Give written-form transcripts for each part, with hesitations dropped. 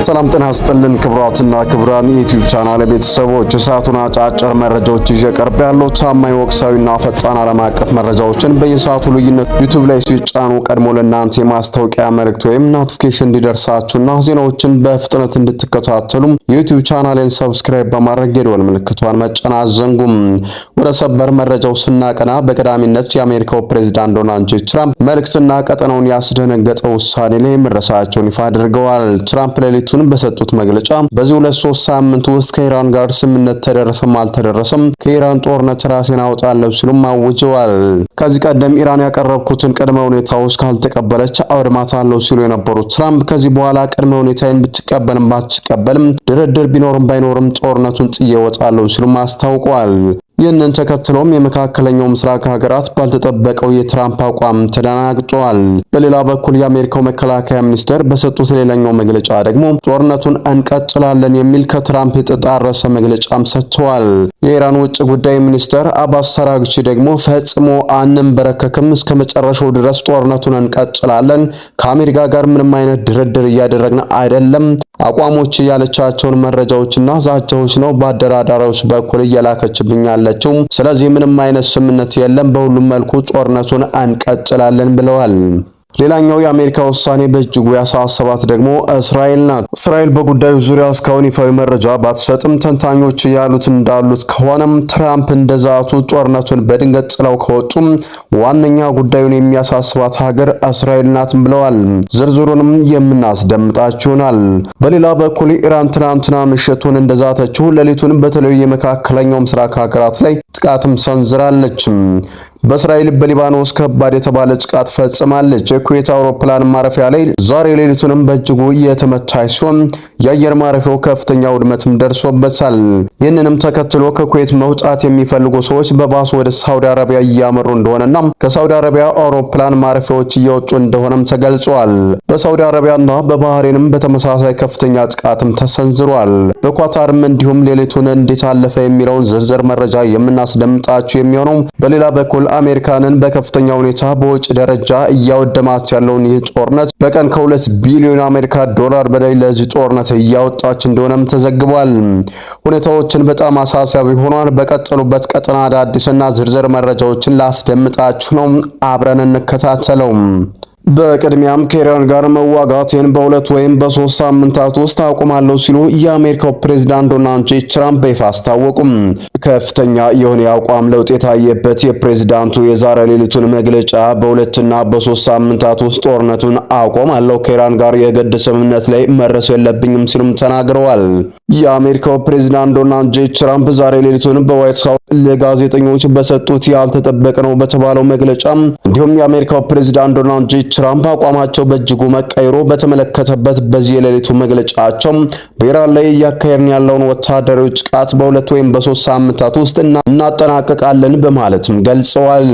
ሰላም ጤና ይስጥልን ክቡራትና ክቡራን የዩቲዩብ ቻናል ቤተሰቦች፣ የሰዓቱን አጫጭር መረጃዎች ይዤ ቀርቤያለሁ። ታማኝ ወቅታዊና ፈጣን ዓለም አቀፍ መረጃዎችን በየሰዓቱ ልዩነት ዩቲዩብ ላይ ሲጫኑ ቀድሞ ለእናንተ የማስታወቂያ መልእክት ወይም notification እንዲደርሳችሁና ዜናዎችን በፍጥነት እንድትከታተሉ የዩቲዩብ ቻናሌን subscribe በማድረግ የደወል ምልክቷን መጫን አትዘንጉም። ወደ ሰበር መረጃው ስናቀና በቀዳሚነት የአሜሪካው ፕሬዝዳንት ዶናልድ ትራምፕ መልእክትና ቀጠናውን ያስደነገጠ ውሳኔ ላይ መድረሳቸውን ይፋ አድርገዋል። ትራምፕ ሌሊቱን በሰጡት መግለጫ በዚህ 2-3 ሳምንት ውስጥ ከኢራን ጋር ስምምነት ተደረሰም አልተደረሰም ከኢራን ጦርነት ራሴን አውጣለሁ ሲሉም አውጀዋል። ከዚህ ቀደም ኢራን ያቀረብኩትን ቅድመ ሁኔታዎች ካልተቀበለች አወድማታለሁ ሲሉ የነበሩት ትራምፕ ከዚህ በኋላ ቅድመ ሁኔታዬን ብትቀበልም ባትቀበልም፣ ድርድር ቢኖርም ባይኖርም ጦርነቱን ጥዬ እወጣለሁ ሲሉም አስታውቀዋል። ይህንን ተከትሎም የመካከለኛው ምስራቅ ሀገራት ባልተጠበቀው የትራምፕ አቋም ተደናግጠዋል። በሌላ በኩል የአሜሪካው መከላከያ ሚኒስቴር በሰጡት ሌላኛው መግለጫ ደግሞ ጦርነቱን እንቀጥላለን የሚል ከትራምፕ የተጣረሰ መግለጫም ሰጥተዋል። የኢራን ውጭ ጉዳይ ሚኒስትር አባስ አራግቺ ደግሞ ፈጽሞ አንንበረከክም፣ እስከ መጨረሻው ድረስ ጦርነቱን እንቀጥላለን፣ ከአሜሪካ ጋር ምንም አይነት ድርድር እያደረግን አይደለም፣ አቋሞች ያለቻቸውን መረጃዎችና ዛቻዎች ነው በአደራዳሪዎች በኩል እየላከችብኝ ያለችው። ስለዚህ ምንም አይነት ስምምነት የለም፣ በሁሉም መልኩ ጦርነቱን እንቀጥላለን ብለዋል። ሌላኛው የአሜሪካ ውሳኔ በእጅጉ ያሳሰባት ደግሞ እስራኤል ናት። እስራኤል በጉዳዩ ዙሪያ እስካሁን ይፋዊ መረጃ ባትሰጥም ተንታኞች ያሉት እንዳሉት ከሆነም ትራምፕ እንደዛቱ ጦርነቱን በድንገት ጥለው ከወጡም ዋነኛ ጉዳዩን የሚያሳስባት ሀገር እስራኤል ናት ብለዋል። ዝርዝሩንም የምናስደምጣችሁ ይሆናል። በሌላ በኩል ኢራን ትናንትና ምሽቱን እንደዛተችው ሌሊቱን በተለያዩ የመካከለኛው ምስራቅ ሀገራት ላይ ጥቃትም ሰንዝራለች። በእስራኤል በሊባኖስ ከባድ የተባለ ጥቃት ፈጽማለች። የኩዌት አውሮፕላን ማረፊያ ላይ ዛሬ ሌሊቱንም በእጅጉ የተመታች ሲሆን የአየር ማረፊያው ከፍተኛ ውድመትም ደርሶበታል። ይህንንም ተከትሎ ከኩዌት መውጣት የሚፈልጉ ሰዎች በባስ ወደ ሳውዲ አረቢያ እያመሩ እንደሆነና ከሳውዲ አረቢያ አውሮፕላን ማረፊያዎች እየወጡ እንደሆነም ተገልጿል። በሳውዲ አረቢያና በባህሬንም በተመሳሳይ ከፍተኛ ጥቃትም ተሰንዝሯል። በኳታርም እንዲሁም ሌሊቱን እንዴት አለፈ የሚለውን ዝርዝር መረጃ የምናስደምጣችሁ የሚሆነው። በሌላ በኩል አሜሪካንን በከፍተኛ ሁኔታ በወጪ ደረጃ እያወደማት ያለውን ይህ ጦርነት በቀን ከ2 ቢሊዮን አሜሪካ ዶላር በላይ ለዚህ ጦርነት እያወጣች እንደሆነም ተዘግቧል። ሁኔታዎችን በጣም አሳሳቢ ሆኗል። በቀጠሉበት ቀጠና አዳዲስና ዝርዝር መረጃዎችን ላስደምጣችሁ ነው። አብረን እንከታተለው። በቅድሚያም ከኢራን ጋር መዋጋቴን በ2 ወይም በ3 ሳምንታት ውስጥ አቆማለሁ ሲሉ የአሜሪካው ፕሬዝዳንት ዶናልድ ጄ ትራምፕ በይፋ አስታወቁም። ከፍተኛ የሆነ የአቋም ለውጥ የታየበት የፕሬዝዳንቱ የዛሬ ሌሊቱን መግለጫ በ2ና በ3 ሳምንታት ውስጥ ጦርነቱን አቆማለሁ፣ ከኢራን ጋር የግድ ስምምነት ላይ መድረስ የለብኝም ሲሉም ተናግረዋል። የአሜሪካው ፕሬዝዳንት ዶናልድ ጄ ትራምፕ ዛሬ ሌሊቱን በዋይት ሀውስ ለጋዜጠኞች በሰጡት ያልተጠበቀ ነው በተባለው መግለጫ እንዲሁም የአሜሪካው ፕሬዝዳንት ዶናልድ ጄ ትራምፕ አቋማቸው በእጅጉ መቀየሩ በተመለከተበት በዚህ የሌሊቱ መግለጫቸው በኢራን ላይ እያካሄድን ያለውን ወታደራዊ ጥቃት በ2 ወይም በ3 ሳምንታት ውስጥ እናጠናቀቃለን በማለትም ገልጸዋል።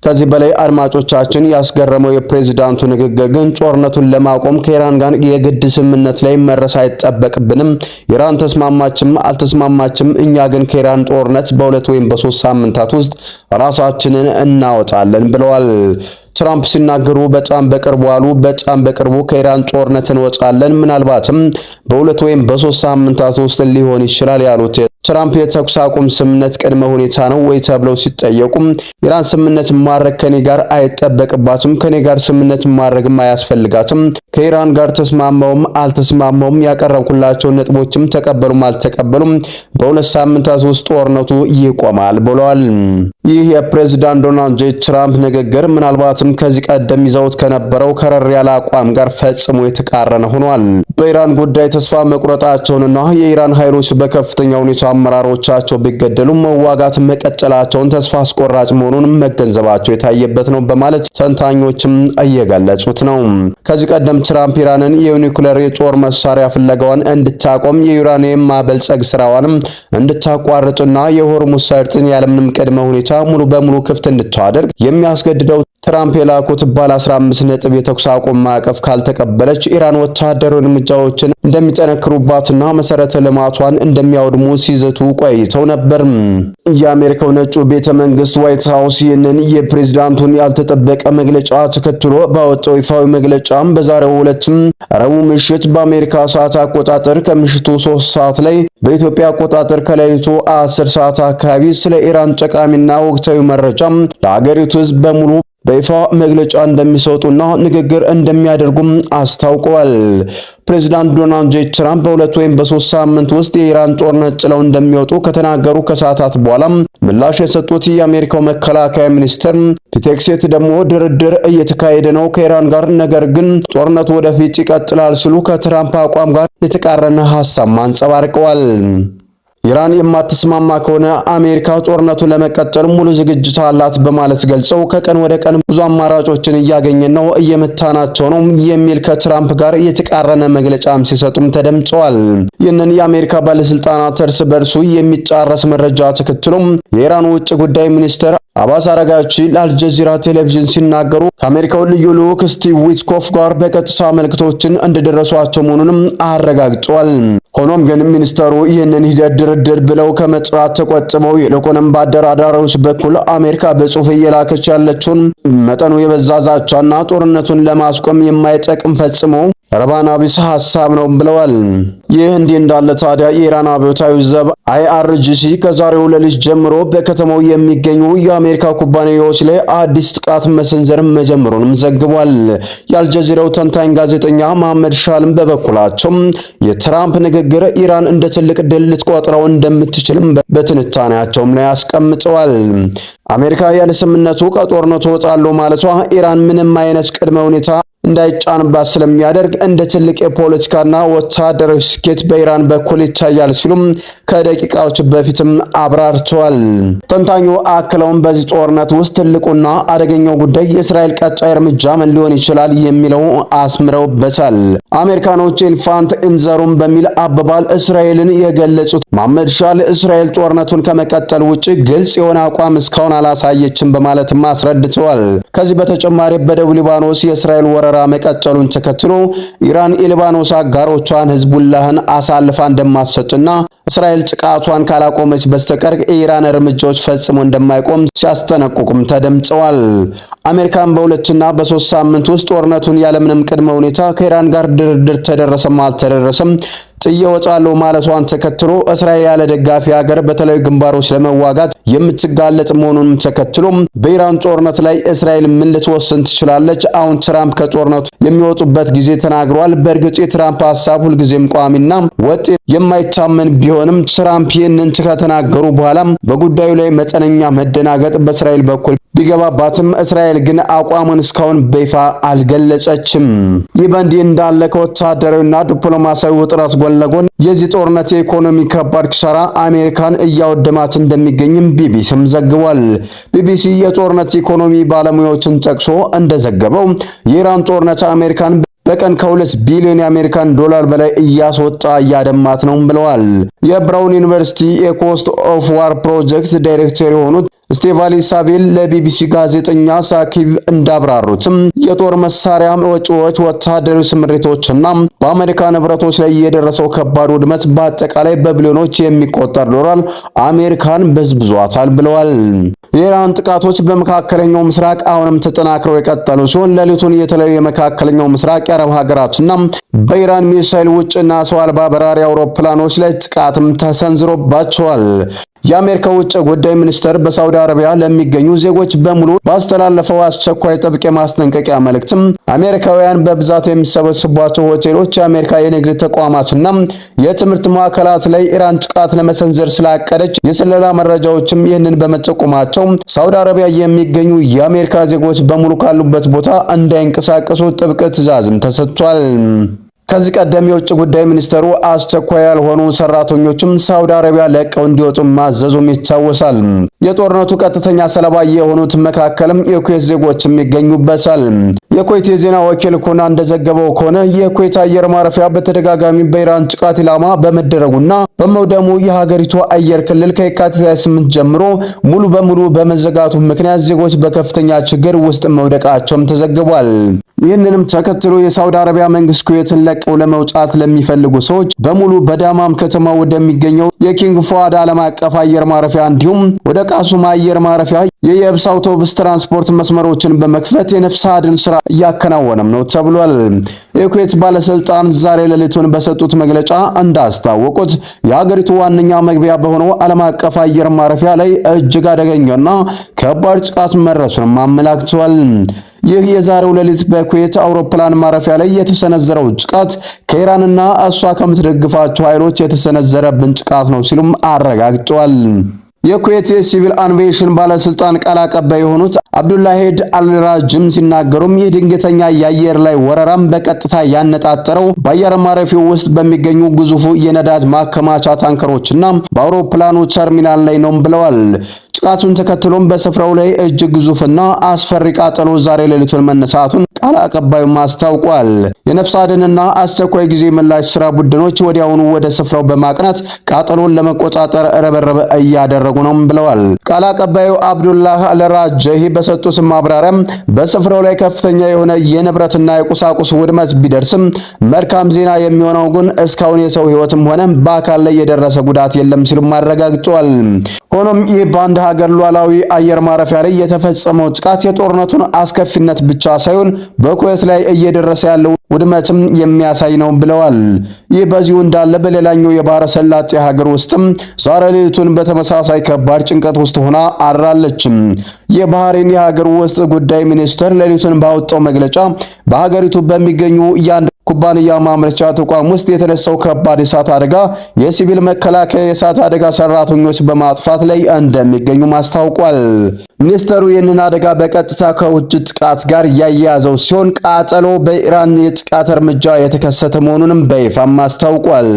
ከዚህ በላይ አድማጮቻችን ያስገረመው የፕሬዝዳንቱ ንግግር ግን ጦርነቱን ለማቆም ከኢራን ጋር የግድ ስምምነት ላይ መድረስ አይጠበቅብንም፣ ኢራን ተስማማችም አልተስማማችም፣ እኛ ግን ከኢራን ጦርነት በ2 ወይም በ3 ሳምንታት ውስጥ ራሳችንን እናወጣለን ብለዋል። ትራምፕ ሲናገሩ በጣም በቅርቡ አሉ። በጣም በቅርቡ ከኢራን ጦርነት እንወጣለን፣ ምናልባትም በ2 ወይም በ3 ሳምንታት ውስጥ ሊሆን ይችላል ያሉት ትራምፕ የተኩስ አቁም ስምምነት ቅድመ ሁኔታ ነው ወይ ተብለው ሲጠየቁም ኢራን ስምምነት ማድረግ ከኔ ጋር አይጠበቅባትም፣ ከኔ ጋር ስምምነት ማድረግም አያስፈልጋትም፣ ከኢራን ጋር ተስማማውም አልተስማማውም፣ ያቀረብኩላቸውን ነጥቦችም ተቀበሉም አልተቀበሉም በ2 ሳምንታት ውስጥ ጦርነቱ ይቆማል ብለዋል። ይህ የፕሬዝዳንት ዶናልድ ጄ ትራምፕ ንግግር ምናልባትም ከዚህ ቀደም ይዘውት ከነበረው ከረር ያለ አቋም ጋር ፈጽሞ የተቃረነ ሆኗል። በኢራን ጉዳይ ተስፋ መቁረጣቸውንና የኢራን ኃይሎች በከፍተኛ ሁኔታ አመራሮቻቸው ቢገደሉም መዋጋት መቀጠላቸውን ተስፋ አስቆራጭ መሆኑን መገንዘባቸው የታየበት ነው በማለት ተንታኞችም እየገለጹት ነው። ከዚህ ቀደም ትራምፕ ኢራንን የኒውክሌር የጦር መሳሪያ ፍለጋዋን እንድታቆም፣ የዩራኒየም ማበልጸግ ስራዋንም እንድታቋርጥና የሆርሙዝ ሰርጥን ያለምንም ቅድመ ሁኔታ ሙሉ በሙሉ ክፍት እንድታደርግ የሚያስገድደው ትራምፕ የላኩት ባለ 15 ነጥብ የተኩስ አቁም ማዕቀፍ ካልተቀበለች ኢራን ወታደራዊ እርምጃዎችን እንደሚጠነክሩባትና መሰረተ ልማቷን እንደሚያወድሙ ሲዝቱ ቆይተው ነበር። የአሜሪካው ነጩ ቤተ መንግስት ዋይት ሀውስ ይህንን የፕሬዝዳንቱን ያልተጠበቀ መግለጫ ተከትሎ ባወጣው ይፋዊ መግለጫም በዛሬው ዕለትም ረቡዕ ምሽት በአሜሪካ ሰዓት አቆጣጠር ከምሽቱ 3 ሰዓት ላይ፣ በኢትዮጵያ አቆጣጠር ከሌሊቱ 10 ሰዓት አካባቢ ስለ ኢራን ጠቃሚና ወቅታዊ መረጃም ለአገሪቱ ሕዝብ በሙሉ በይፋ መግለጫ እንደሚሰጡና ንግግር እንደሚያደርጉም አስታውቀዋል። ፕሬዚዳንት ዶናልድ ጄ ትራምፕ በ2 ወይም በ3 ሳምንት ውስጥ የኢራን ጦርነት ጥለው እንደሚወጡ ከተናገሩ ከሰዓታት በኋላ ምላሽ የሰጡት የአሜሪካው መከላከያ ሚኒስትር ፒት ሄግሴት ደግሞ ድርድር እየተካሄደ ነው ከኢራን ጋር፣ ነገር ግን ጦርነቱ ወደፊት ይቀጥላል ሲሉ ከትራምፕ አቋም ጋር የተቃረነ ሀሳብ አንጸባርቀዋል። ኢራን የማትስማማ ከሆነ አሜሪካ ጦርነቱን ለመቀጠል ሙሉ ዝግጅት አላት በማለት ገልጸው ከቀን ወደ ቀን ብዙ አማራጮችን እያገኘን ነው፣ እየመታናቸው ነው የሚል ከትራምፕ ጋር የተቃረነ መግለጫም ሲሰጡም ተደምጠዋል። ይህንን የአሜሪካ ባለስልጣናት እርስ በርሱ የሚጣረስ መረጃ ተከትሎም የኢራን ውጭ ጉዳይ ሚኒስትር አባስ አራግቺ ለአልጀዚራ ቴሌቪዥን ሲናገሩ ከአሜሪካው ልዩ ልዑክ ስቲቭ ዊትኮፍ ጋር በቀጥታ መልእክቶችን እንደደረሷቸው መሆኑንም አረጋግጠዋል። ሆኖም ግን ሚኒስተሩ ይህንን ሂደት ድርድር ብለው ከመጥራት ተቆጥበው ይልቁንም በአደራዳሪዎች በኩል አሜሪካ በጽሁፍ እየላከች ያለችውን መጠኑ የበዛ ዛቻና ጦርነቱን ለማስቆም የማይጠቅም ፈጽሞ ረባና ቢስ ሐሳብ ነው ብለዋል። ይህ እንዲህ እንዳለ ታዲያ የኢራን አብዮታዊ ዘብ IRGC ከዛሬው ሌሊት ጀምሮ በከተማው የሚገኙ የአሜሪካ ኩባንያዎች ላይ አዲስ ጥቃት መሰንዘር መጀመሩንም ዘግቧል። የአልጀዚራው ተንታኝ ጋዜጠኛ መሐመድ ሻልም በበኩላቸው የትራምፕ ንግግር ኢራን እንደ ትልቅ ድል ልትቆጥረው እንደምትችልም በትንታኔያቸውም ላይ አስቀምጠዋል። አሜሪካ ያለ ስምምነቱ ከጦርነቱ እወጣለሁ ማለቷ ኢራን ምንም አይነት ቅድመ ሁኔታ እንዳይጫንባት ስለሚያደርግ እንደ ትልቅ የፖለቲካና ወታደራዊ ስኬት በኢራን በኩል ይታያል ሲሉም ከደቂቃዎች በፊትም አብራርተዋል። ተንታኙ አክለውም በዚህ ጦርነት ውስጥ ትልቁና አደገኛው ጉዳይ የእስራኤል ቀጣይ እርምጃ ምን ሊሆን ይችላል የሚለው አስምረውበታል። አሜሪካኖች elephant in the room በሚል አባባል እስራኤልን የገለጹት መሐመድ ሻል እስራኤል ጦርነቱን ከመቀጠል ውጭ ግልጽ የሆነ አቋም እስካሁን አላሳየችም በማለትም አስረድተዋል። ከዚህ በተጨማሪ በደቡብ ሊባኖስ የእስራኤል ወረራ መቀጠሉን ተከትሎ ኢራን የሊባኖስ አጋሮቿን ህዝቡላህን አሳልፋ እንደማትሰጥና እስራኤል ጥቃቷን ካላቆመች በስተቀር የኢራን እርምጃዎች ፈጽሞ እንደማይቆም ሲያስጠነቅቁም ተደምጸዋል። አሜሪካን በ2ና በ3 ሳምንት ውስጥ ጦርነቱን ያለምንም ቅድመ ሁኔታ ከኢራን ጋር ድርድር ተደረሰም አልተደረሰም ጥዬ እወጣለሁ ማለቷን ተከትሎ እስራኤል ያለ ደጋፊ ሀገር በተለያዩ ግንባሮች ለመዋጋት የምትጋለጥ መሆኑንም ተከትሎ በኢራን ጦርነት ላይ እስራኤል ምን ልትወስን ትችላለች? አሁን ትራምፕ ከጦርነቱ የሚወጡበት ጊዜ ተናግረዋል። በእርግጥ የትራምፕ ሀሳብ ሁልጊዜም ቋሚና ወጥ የማይታመን ቢሆንም ትራምፕ ይህንን ከተናገሩ በኋላም በጉዳዩ ላይ መጠነኛ መደናገጥ በእስራኤል በኩል ቢገባባትም እስራኤል ግን አቋሙን እስካሁን በይፋ አልገለጸችም። ይህ በእንዲህ እንዳለ ከወታደራዊና ዲፕሎማሲያዊ ውጥረት ጎን ለጎን የዚህ ጦርነት የኢኮኖሚ ከባድ ኪሳራ አሜሪካን እያወደማት እንደሚገኝም ቢቢሲም ዘግቧል። ቢቢሲ የጦርነት ኢኮኖሚ ባለሙያዎችን ጠቅሶ እንደዘገበው የኢራን ጦርነት አሜሪካን በቀን ከ2 ቢሊዮን የአሜሪካን ዶላር በላይ እያስወጣ እያደማት ነው ብለዋል። የብራውን ዩኒቨርሲቲ የ Cost of War ፕሮጀክት ዳይሬክተር የሆኑት ስቴቫሊ ሳቤል ለቢቢሲ ጋዜጠኛ ሳኪብ እንዳብራሩትም የጦር መሳሪያ ወጪዎች፣ ወታደራዊ ስምሪቶችና በአሜሪካ ንብረቶች ላይ የደረሰው ከባድ ውድመት በአጠቃላይ በቢሊዮኖች የሚቆጠር ዶላር አሜሪካን በዝብዟታል ብለዋል። የኢራን ጥቃቶች በመካከለኛው ምስራቅ አሁንም ተጠናክረው የቀጠሉ ሲሆን ሌሊቱን የተለያዩ የመካከለኛው ምስራቅ የአረብ ሀገራትና በኢራን ሚሳይል ውጭና ሰው አልባ በራሪ አውሮፕላኖች ላይ ጥቃትም ተሰንዝሮባቸዋል። የአሜሪካ ውጭ ጉዳይ ሚኒስተር በሳውዲ አረቢያ ለሚገኙ ዜጎች በሙሉ ባስተላለፈው አስቸኳይ ጥብቅ የማስጠንቀቂያ መልእክትም አሜሪካውያን በብዛት የሚሰበስቧቸው ሆቴሎች፣ የአሜሪካ የንግድ ተቋማትና የትምህርት ማዕከላት ላይ ኢራን ጥቃት ለመሰንዘር ስላቀደች የስለላ መረጃዎችም ይህንን በመጠቆማቸው ሳውዲ አረቢያ የሚገኙ የአሜሪካ ዜጎች በሙሉ ካሉበት ቦታ እንዳይንቀሳቀሱ ጥብቅ ትዕዛዝም ተሰጥቷል። ከዚህ ቀደም የውጭ ጉዳይ ሚኒስተሩ አስቸኳይ ያልሆኑ ሰራተኞችም ሳውዲ አረቢያ ለቀው እንዲወጡ ማዘዙም ይታወሳል። የጦርነቱ ቀጥተኛ ሰለባ የሆኑት መካከልም የኩዌት ዜጎችም ይገኙበታል። የኩዌት የዜና ወኪል ኮና እንደዘገበው ከሆነ የኩዌት አየር ማረፊያ በተደጋጋሚ በኢራን ጥቃት ኢላማ በመደረጉና በመውደሙ የሀገሪቱ አየር ክልል ከየካቲት 28 ጀምሮ ሙሉ በሙሉ በመዘጋቱ ምክንያት ዜጎች በከፍተኛ ችግር ውስጥ መውደቃቸውም ተዘግቧል። ይህንንም ተከትሎ የሳውዲ አረቢያ መንግስት ኩዌትን ለቀው ለመውጣት ለሚፈልጉ ሰዎች በሙሉ በዳማም ከተማ ወደሚገኘው የኪንግ ፉአድ ዓለም አቀፍ አየር ማረፊያ እንዲሁም ወደ ቃሱም አየር ማረፊያ የየብስ አውቶቡስ ትራንስፖርት መስመሮችን በመክፈት የነፍስ አድን ስራ እያከናወነም ነው ተብሏል። የኩዌት ባለስልጣን ዛሬ ሌሊቱን በሰጡት መግለጫ እንዳስታወቁት የሀገሪቱ ዋነኛ መግቢያ በሆነው ዓለም አቀፍ አየር ማረፊያ ላይ እጅግ አደገኛና ከባድ ጥቃት መድረሱንም አመላክተዋል። ይህ የዛሬው ሌሊት በኩዌት አውሮፕላን ማረፊያ ላይ የተሰነዘረው ጥቃት ከኢራንና እሷ ከምትደግፋቸው ኃይሎች የተሰነዘረብን ጥቃት ነው ሲሉም አረጋግጠዋል። የኩዌት የሲቪል አቪዬሽን ባለስልጣን ቃል አቀባይ የሆኑት አብዱላሂድ አልራጅም ሲናገሩም ይህ ድንገተኛ የአየር ላይ ወረራም በቀጥታ ያነጣጠረው በአየር ማረፊያው ውስጥ በሚገኙ ግዙፉ የነዳጅ ማከማቻ ታንከሮችና በአውሮፕላኑ ተርሚናል ላይ ነው ብለዋል። ጥቃቱን ተከትሎም በስፍራው ላይ እጅግ ግዙፍና አስፈሪ ቃጠሎ ዛሬ ሌሊቱን መነሳቱን ቃል አቀባዩም አስታውቋል። የነፍስ አድንና አስቸኳይ ጊዜ ምላሽ ስራ ቡድኖች ወዲያውኑ ወደ ስፍራው በማቅናት ቃጠሎን ለመቆጣጠር ርብርብ እያደረጉ ነው ብለዋል። ቃል አቀባዩ አብዱላህ አልራጀሂ በሰጡት ማብራሪያም በስፍራው ላይ ከፍተኛ የሆነ የንብረትና የቁሳቁስ ውድመት ቢደርስም መልካም ዜና የሚሆነው ግን እስካሁን የሰው ሕይወትም ሆነ በአካል ላይ የደረሰ ጉዳት የለም ሲሉም አረጋግጠዋል። ሆኖም ይህ በአንድ ሀገር ሉዓላዊ አየር ማረፊያ ላይ የተፈጸመው ጥቃት የጦርነቱን አስከፊነት ብቻ ሳይሆን በኩዌት ላይ እየደረሰ ያለው ውድመትም የሚያሳይ ነው ብለዋል። ይህ በዚሁ እንዳለ በሌላኛው የባህረ ሰላጤ ሀገር ውስጥም ዛሬ ሌሊቱን በተመሳሳይ ከባድ ጭንቀት ውስጥ ሆና አድራለችም። የባህሬን የሀገር ውስጥ ጉዳይ ሚኒስትር ሌሊቱን ባወጣው መግለጫ በሀገሪቱ በሚገኙ የአንድ ኩባንያ ማምረቻ ተቋም ውስጥ የተነሳው ከባድ የእሳት አደጋ የሲቪል መከላከያ የእሳት አደጋ ሰራተኞች በማጥፋት ላይ እንደሚገኙ አስታውቋል። ሚኒስተሩ ይህንን አደጋ በቀጥታ ከውጭ ጥቃት ጋር ያያያዘው ሲሆን ቃጠሎ በኢራን የጥቃት እርምጃ የተከሰተ መሆኑንም በይፋም አስታውቋል።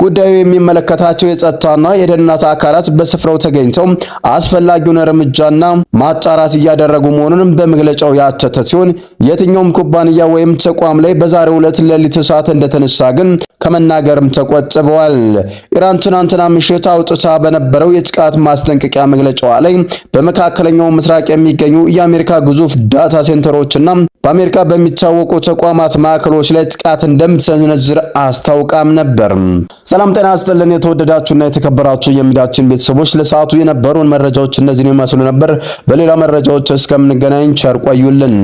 ጉዳዩ የሚመለከታቸው የጸጥታና የደህንነት አካላት በስፍራው ተገኝተው አስፈላጊውን እርምጃና ማጣራት እያደረጉ መሆኑንም በመግለጫው ያተተ ሲሆን የትኛውም ኩባንያ ወይም ተቋም ላይ በዛሬው ዕለት ሌሊት እሳት እንደተነሳ ግን ከመናገርም ተቆጥበዋል። ኢራን ትናንትና ምሽት አውጥታ በነበረው የጥቃት ማስጠንቀቂያ መግለጫዋ ላይ በመካከለኛው ምስራቅ የሚገኙ የአሜሪካ ግዙፍ data center ኦችና በአሜሪካ በሚታወቁ ተቋማት ማዕከሎች ላይ ጥቃት እንደምትሰነዝር አስታውቃም ነበር። ሰላም ጤና ይስጥልን። የተወደዳችሁና የተከበራችሁ የሚዲያችን ቤተሰቦች ለሰዓቱ የነበሩን መረጃዎች እነዚህን ይመስሉ ነበር። በሌላ መረጃዎች እስከምንገናኝ ቸር ቆዩልን።